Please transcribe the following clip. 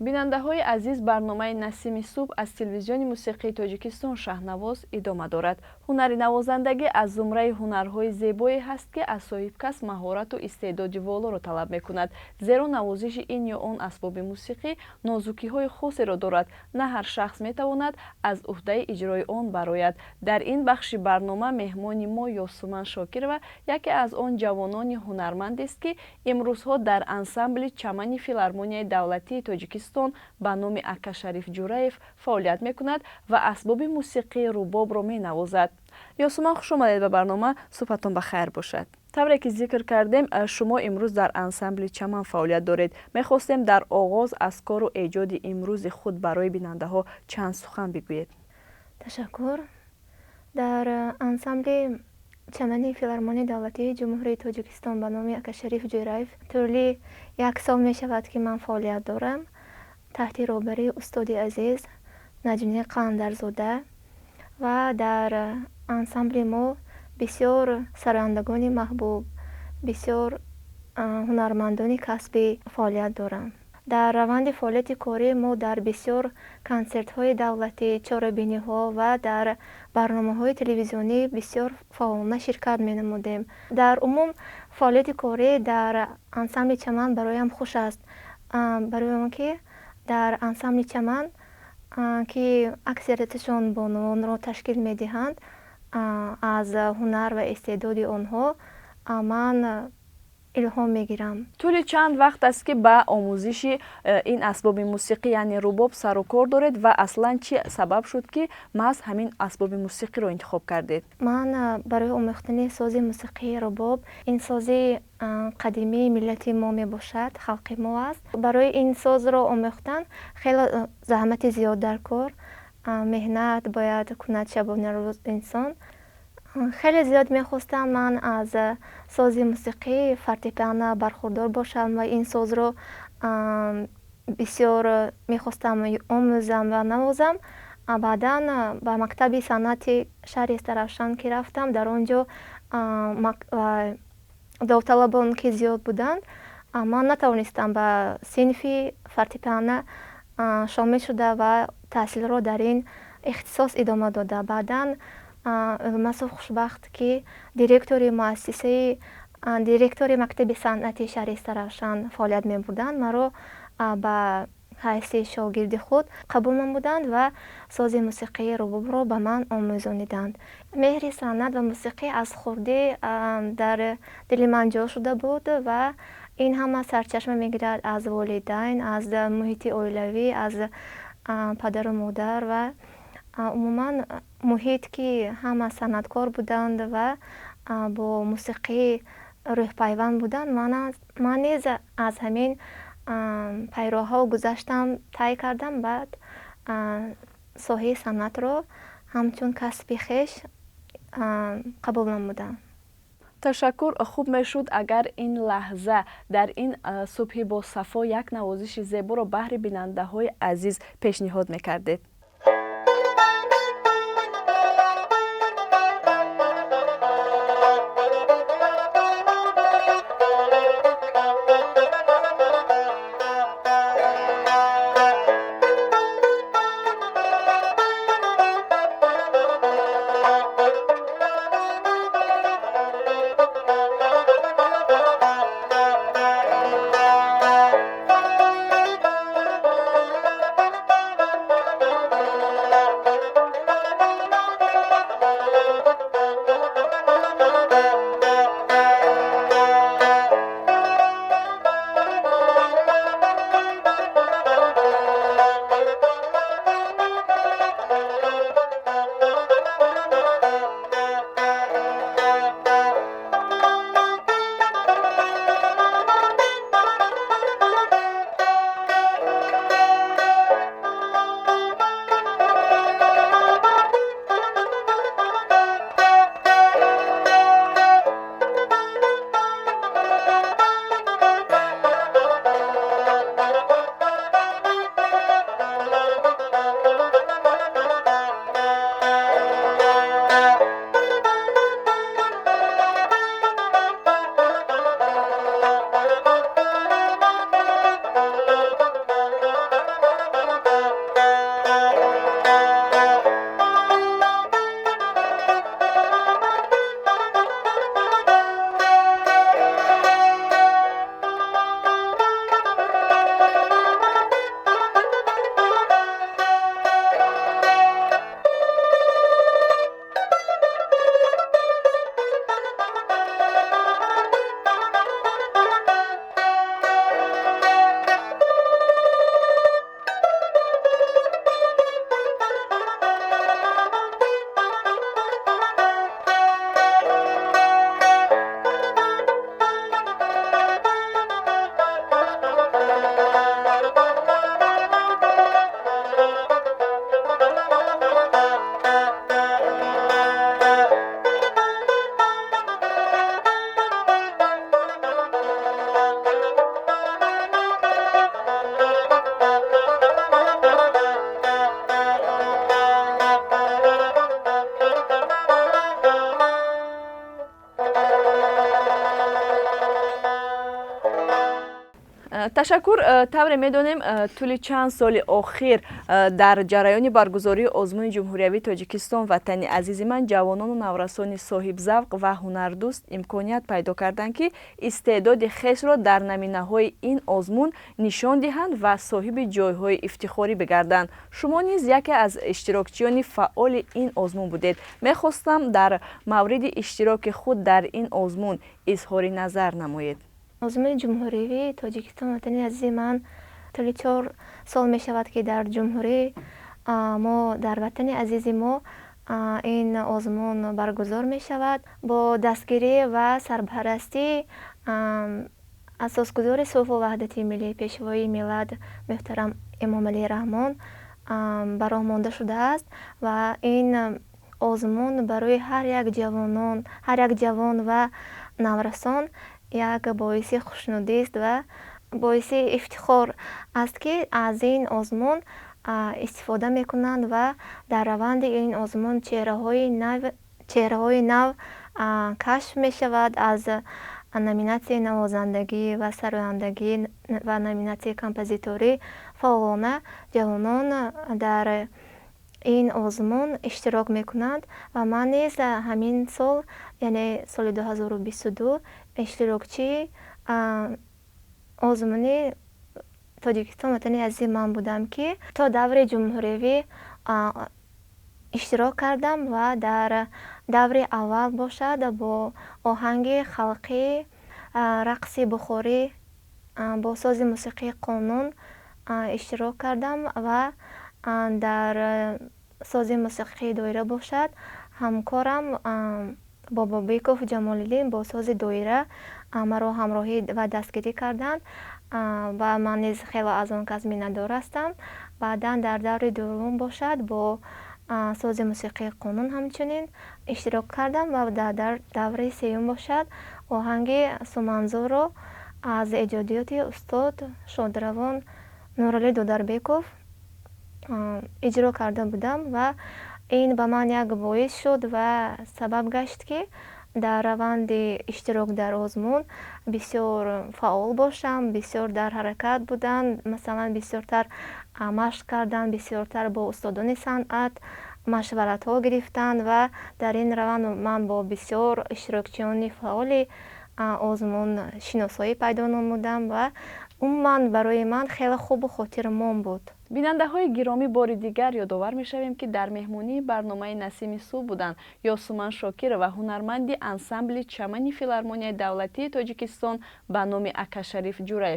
Бинандаҳои азиз, барномаи «Насими субҳ» аз телевизиони мусиқии Тоҷикистон «Шаҳнавоз» идома дорад. Ҳунари навозандагӣ аз зумраи ҳунарҳои зебое ҳаст, ки аз соҳибкас маҳорату истеъдоди волоро талаб мекунад, зеро навозиши ин ё он асбоби мусиқӣ нозукиҳои хосеро дорад. На ҳар шахс метавонад аз уҳдаи иҷрои он барояд. Дар ин бахши барнома меҳмони мо Ёсуман Шокирова яке аз он ҷавонони ҳунармандест, ки имрӯзҳо дар ансамбли чамани филармонияи давлатии Тоҷикистон ба номи Акашариф Ҷураев фаъолият мекунад ва асбоби мусиқии рубобро менавозад. Ёсуман, хуш омадед ба барнома, суҳбатон ба хайр бошад. Тавре ки зикр кардем, шумо имрӯз дар ансамбли чаман фаъолият доред. Мехостем дар оғоз аз кору эҷоди имрӯзи худ барои бинандаҳо чанд сухан бигӯед. Ташаккур. Дар ансамбли чамани филармонияи давлатии Ҷумҳурии Тоҷикистон ба номи Акашариф Ҷӯраев тӯли як сол мешавад, ки ман фаъолият дорам, таҳти роҳбарии устоди азиз Наҷмиддин Қаландарзода. Ва дар ансамбли мо бисёр сарояндагони маҳбуб, бисёр ҳунармандони касбӣ фаъолият доранд. Дар раванди фаъолияти корӣ мо дар бисёр консертҳои давлатӣ, чорабиниҳо ва дар барномаҳои телевизионӣ бисёр фаъолона ширкат менамудем. Дар умум фаъолияти корӣ дар ансамбли чаман бароям хуш аст, барои он ки дар ансамбли чаман, ки аксарияташон бонувонро ташкил медиҳанд, аз ҳунар ва истеъдоди онҳо ман илҳом мегирам. Тӯли чанд вақт аст, ки ба омӯзиши ин асбоби мусиқӣ, яъне рубоб, сару кор доред ва аслан чӣ сабаб шуд, ки маҳз ҳамин асбоби мусиқиро интихоб кардед? Ман барои омӯхтани сози мусиқии рубоб, ин сози қадимии миллати мо мебошад, халқи мо аст, барои ин созро омӯхтан хеле заҳмати зиёд дар кор, меҳнат бояд кунад шабонарӯз инсон. Хеле зиёд мехостам ман аз сози мусиқӣ фортепиано бархурдор бошам ва ин созро бисёр мехостам омӯзам ва навозам. Баъдан ба мактаби санъати шаҳри Истаравшан ки рафтам, дар он ҷо довталабон ки зиёд буданд, ман натавонистам ба синфи фортепиано шомил шуда ва таҳсилро дар ин ихтисос идома дода. Баъдан Улмасов Хушбахт, ки директори муассисаи, директори мактаби санъати шаҳри Истаравшан фаъолият мебурданд, маро ба ҳайси шогирди худ қабул намуданд ва сози мусиқии рубобро ба ман омӯзониданд. Меҳри санъат ва мусиқӣ аз хурдӣ дар дили ман ҷо шуда буд ва ин ҳама сарчашма мегирад аз волидайн, аз муҳити оилавӣ, аз падару модар ва умуман муҳит, ки ҳама санъаткор буданд ва бо мусиқӣ рӯҳпайванд буданд. Ман низ аз ҳамин пайроҳҳо гузаштам, тай кардам, баъд соҳаи санъатро ҳамчун касби хеш қабул намудам. Ташаккур. Хуб мешуд, агар ин лаҳза дар ин субҳи босафо як навозиши зеборо баҳри бинандаҳои азиз пешниҳод мекардед. Ташаккур. Тавре медонем, тӯли чанд соли охир дар ҷараёни баргузории озмуни ҷумҳуриявии Тоҷикистон «Ватани азизи ман» ҷавонону наврасони соҳибзавқ ва ҳунардӯст имконият пайдо карданд, ки истеъдоди хешро дар наминаҳои ин озмун нишон диҳанд ва соҳиби ҷойҳои ифтихорӣ бигарданд. Шумо низ яке аз иштирокчиёни фаъоли ин озмун будед. Мехостам дар мавриди иштироки худ дар ин озмун изҳори назар намоед. Озмуни ҷумҳуриявии Тоҷикистон «Ватани азизи ман» тӯли 4 сол мешавад, ки дар ҷумҳурӣ мо, дар ватани азизи мо ин озмун баргузор мешавад. Бо дастгирӣ ва сарпарастии асосгузори сулҳу ваҳдати миллӣ, Пешвои миллат муҳтарам Эмомалӣ Раҳмон ба роҳ монда шудааст ва ин озмун барои ҳар як ҷавонон, ҳар як ҷавон ва наврасон як боиси хушнудист ва боиси ифтихор аст, ки аз ин озмун истифода мекунанд ва дар раванди ин озмун чеҳраҳои нав кашф мешавад. Аз номинатсияи навозандагӣ ва сарояндагӣ ва номинатсияи композиторӣ фаъолона ҷавонон дар ин озмун иштирок мекунанд ва ман низ ҳамин сол, яъне соли 2022, иштирокчии озмуни Тоҷикистон «Ватани азизи ман» будам, ки то даври ҷумҳуриявӣ иштирок кардам ва дар даври аввал бошад, бо оҳанги халқӣ рақси бухорӣ бо сози мусиқии қонун иштирок кардам ва дар сози мусиқии доира бошад, ҳамкорам Бобобеков Ҷамолиддин бо сози доира маро ҳамроҳӣ ва дастгирӣ карданд ва ман низ хеле аз он кас миннатдор ҳастам. Баъдан дар даври дуввум бошад, бо сози мусиқии қонун ҳамчунин иштирок кардам ва дар даври сеюм бошад, оҳанги Суманзорро аз эҷодиёти устод шодравон Нуралӣ Дударбеков иҷро карда будам ва ин ба ман як боис шуд ва сабаб гашт, ки дар раванди иштирок дар озмун бисёр фаъол бошам, бисёр дар ҳаракат будам, масалан, бисёртар машқ кардан, бисёртар бо устодони санъат машваратҳо гирифтан ва дар ин раванд ман бо бисёр иштирокчиёни фаъоли озмун шиносоӣ пайдо намудам ва умуман барои ман хеле хубу хотирмон буд. Бинандаҳои гиромӣ, бори дигар ёдовар мешавем, ки дар меҳмонии барномаи «Насими субҳ» буданд Ёсуман Шокирова, ҳунарманди ансамбли чамани Филармонияи давлатии Тоҷикистон ба номи Акашариф Ҷураев.